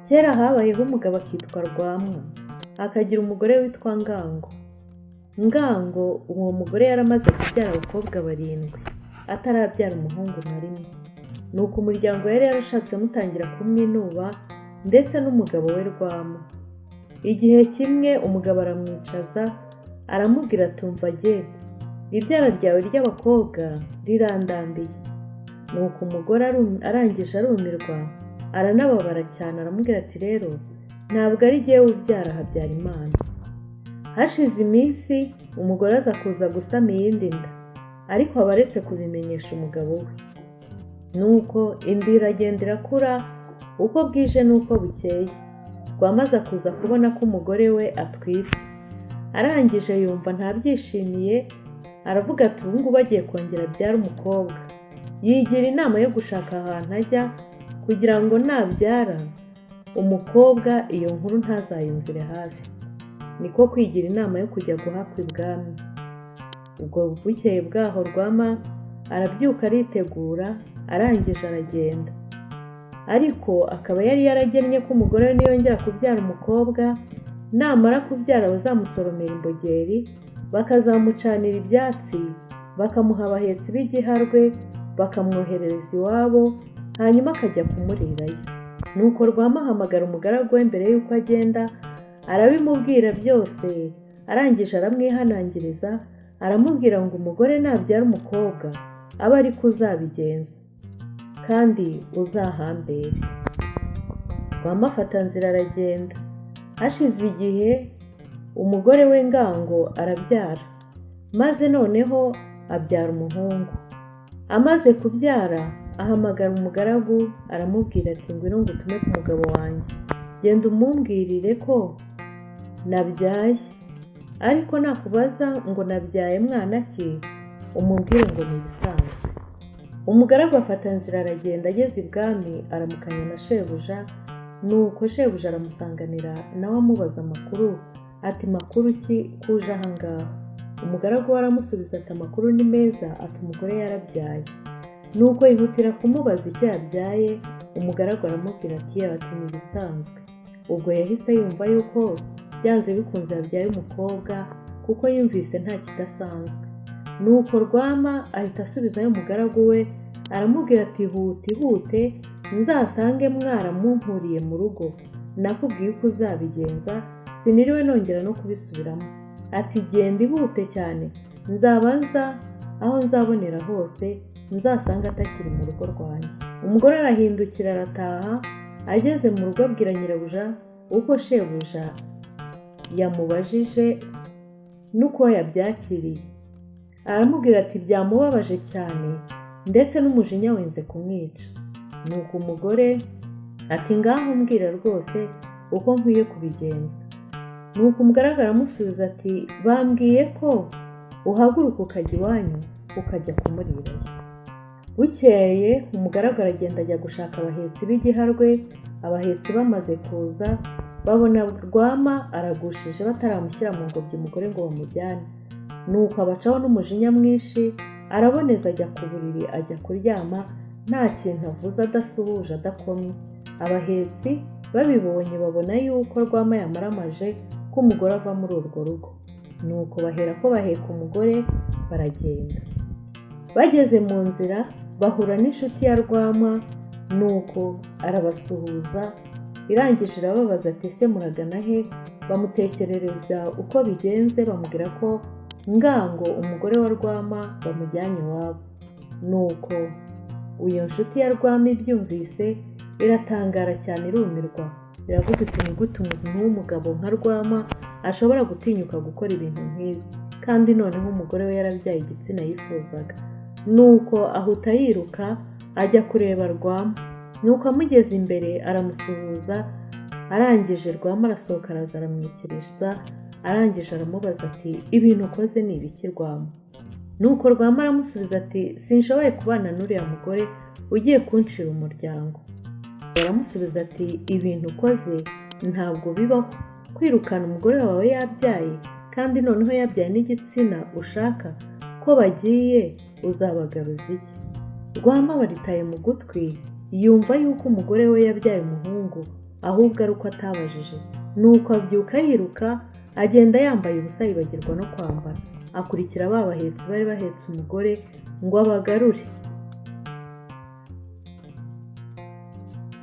Kera habayeho umugabo akitwa Rwamwa, akagira umugore witwa Ngango. Ngango uwo mugore yaramaze kubyara abakobwa barindwi, atarabyara umuhungu na rimwe. Nuko umuryango yari yarashatsemo utangira kumwinuba ndetse n'umugabo we Rwama. Igihe kimwe umugabo aramwicaza, aramubwira ati: "Umva jye, ibyara ryawe ry'abakobwa rirandambiye." Nuko umugore arangije arumirwa, aranababara cyane, aramubwira ati: "Rero ntabwo ari jyewe ubyara, habyara Imana." Hashize iminsi umugore aza kuza gusama iyindi nda, ariko aba aretse kubimenyesha umugabo we. Nuko inda iragenda irakura uko bwije n'uko bukeye. Rwama aza kuza kubona ko umugore we atwite. Arangije yumva ntabyishimiye, aravuga ati: "Ubu ngubu agiye kongera abyara umukobwa." Yigira inama yo gushaka ahantu ajya kugira ngo nabyara umukobwa iyo nkuru ntazayumvire hafi. Niko kwigira inama yo kujya guhakwa ibwami. Ubwo bukeye bwaho Rwama arabyuka, aritegura, arangije aragenda. Ariko akaba yari yaragennye ko umugore we niyongera kubyara umukobwa, namara kubyara bazamusoromera imbogeri, bakazamucanira ibyatsi, bakamuha abahetsi b'igiharwe, bakamwoherereza iwabo, hanyuma akajya kumurirayo. Nuko Rwama ahamagara umugaragu we mbere y'uko agenda, arabimubwira byose. Arangije aramwihanangiriza, aramubwira ngo umugore nabyara umukobwa abe ariko uzabigenza kandi uzahambere. Rwama afata nzira aragenda. Hashize igihe umugore we Ngango arabyara, maze noneho abyara umuhungu. Amaze kubyara ahamagara umugaragu, aramubwira ati: "Ngwino ngutume ku mugabo wanjye, genda umumbwirire ko nabyaye, ariko nakubaza ngo nabyaye mwana ki, umubwire ngo ni ibisanzwe." Umugaragu afata nzira aragenda. Ageze ibwami aramukanya na shebuja. Nuko shebuja aramusanganira, nawe amubaza amakuru, ati: "Makuru ki ko uje aha ngaha?" Umugaragu we aramusubiza ati: "Amakuru ni meza," ati: "Umugore yarabyaye." Nuko yihutira kumubaza icyo yabyaye. Umugaragu aramubwira ati: "Yewe," ati: "ni ibisanzwe." Ubwo yahise yumva yuko byanze bikunze yabyaye umukobwa, kuko yumvise nta kidasanzwe. Nuko Rwama ahita asubizayo umugaragu we, aramubwira ati: "Ihute, ihute, nzasange mwaramunkuriye mu rugo. Nakubwiye uko uzabigenza, siniriwe nongera no kubisubiramo." Ati: "Genda ihute cyane, nzaba nza aho nzabonera hose, nzasanga atakiri mu rugo rwanjye." Umugore arahindukira arataha. Ageze mu rugo abwira nyirabuja uko shebuja yamubajije n'uko yabyakiriye. Aramubwira ati byamubabaje cyane, ndetse n'umujinya wenze kumwica. Nuko umugore ati: "Ngaho mbwira rwose uko nkwiye kubigenza." Nuko umugaragu aramusubiza ati: "Bambwiye ko uhaguruka ukajya iwanyu, ukajya kumurirayo." Bukeye umugaragu aragenda, ajya gushaka abahetsi b'igiharwe. Abahetsi bamaze kuza babona Rwama aragushije, bataramushyira mu ngobyi umugore ngo bamujyane. Nuko abacaho n'umujinya mwinshi, araboneza ajya ku buriri, ajya kuryama nta kintu avuze, adasuhuje, adakomye. Abahetsi babibonye babona yuko Rwama yamaramaje ko umugore ava muri urwo rugo. Nuko bahera ko baheka umugore baragenda. Bageze mu nzira bahura n'inshuti ya Rwama, nuko arabasuhuza. Irangije irababaza ati: "Ese muragana he?" Bamutekerereza uko bigenze, bamubwira ko Ngango umugore wa Rwama bamujyanye iwabo. Nuko iyo nshuti ya Rwama ibyumvise iratangara cyane, irumirwa, iravuga iti: "Ni gute umuntu w'umugabo nka Rwama ashobora gutinyuka gukora ibintu nk'ibi, kandi noneho umugore we yarabyaye igitsina yifuzaga?" Nuko ahuta yiruka ajya kureba Rwama. Nuko amugeze imbere aramusuhuza. Arangije Rwama arasohoka, araza aramwikiriza. Arangije aramubaza ati: "Ibintu ukoze ni ibiki, Rwama?" Nuko Rwama aramusubiza ati: "Sinshoboye kubana n'uriya mugore ugiye kuncira umuryango." Aramusubiza ati: "Ibintu ukoze ntabwo bibaho, kwirukana umugore wawe yabyaye, kandi noneho yabyaye n'igitsina ushaka, ko bagiye uzabagaruza iki?" Rwama baritaye mu gutwi, yumva yuko umugore we yabyaye umuhungu. Ahubwo ari uko atabajije. Nuko abyuka yiruka, agenda yambaye ubusa, yibagirwa no kwambara, akurikira ba bahetsi bari bahetse umugore ngo abagarure.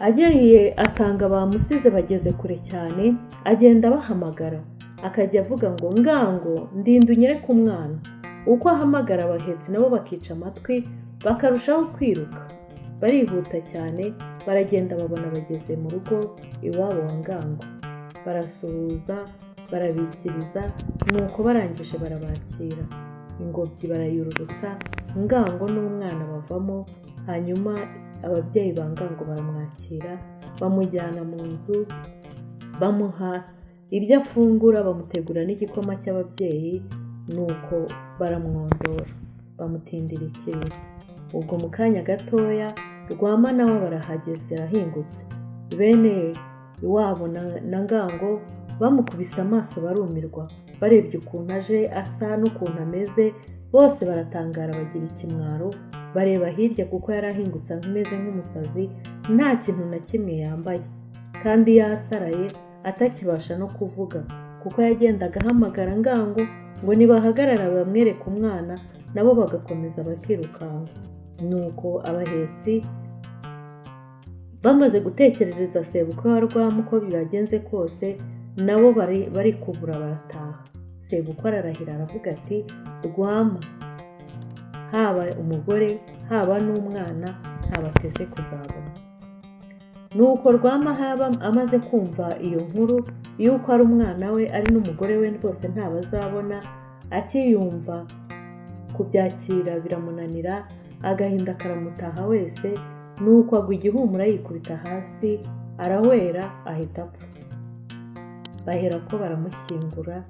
Agiye asanga bamusize bageze kure cyane, agenda abahamagara, akajya avuga ngo: "Ngango, ndinda unyereke umwana." Uko ahamagara, abahetsi nabo bakica amatwi, bakarushaho kwiruka. Barihuta cyane, baragenda, babona bageze mu rugo iwabo wa Ngango. Barasuhuza, barabikiriza, nuko barangije barabakira. Ingobyi barayururutsa, Ngango n'umwana bavamo, hanyuma ababyeyi ba Ngango baramwakira, bamujyana mu nzu, bamuha ibyo afungura, bamutegura n'igikoma cy'ababyeyi, nuko baramwondora, bamutindira ikiriri. Ubwo mu kanya gatoya Rwama nawe barahageze arahingutse. Bene iwabo na Ngango bamukubise amaso barumirwa, barebye ukuntu aje asa n'ukuntu ameze, bose baratangara bagira ikimwaro, bareba hirya kuko yari ahingutse ameze nk'umusazi, nta kintu na kimwe yambaye, kandi yasaraye atakibasha no kuvuga, kuko yagendaga ahamagara Ngango ngo nibahagarara bamwereke umwana, nabo bagakomeza bakirukanka. Nuko abahetsi bamaze gutekerereza sebukwe wa Rwama uko byagenze kose, nabo barikubura barataha. Sebukwe ararahira aravuga ati: "Rwama haba umugore haba n'umwana ntabateze kuzabona." Nuko Rwama haba amaze kumva iyo nkuru y'uko ari umwana we ari n'umugore we rwose ntabazabona, akiyumva kubyakira biramunanira, agahinda karamutaha wese, nuko agwa igihumura yikubita hasi arahwera, ahita apfa. Bahera ko baramushyingura,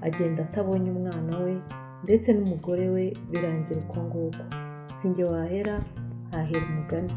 agenda atabonye umwana we ndetse n'umugore we, birangira uko nguko. Si njye wahera, hahera umugani.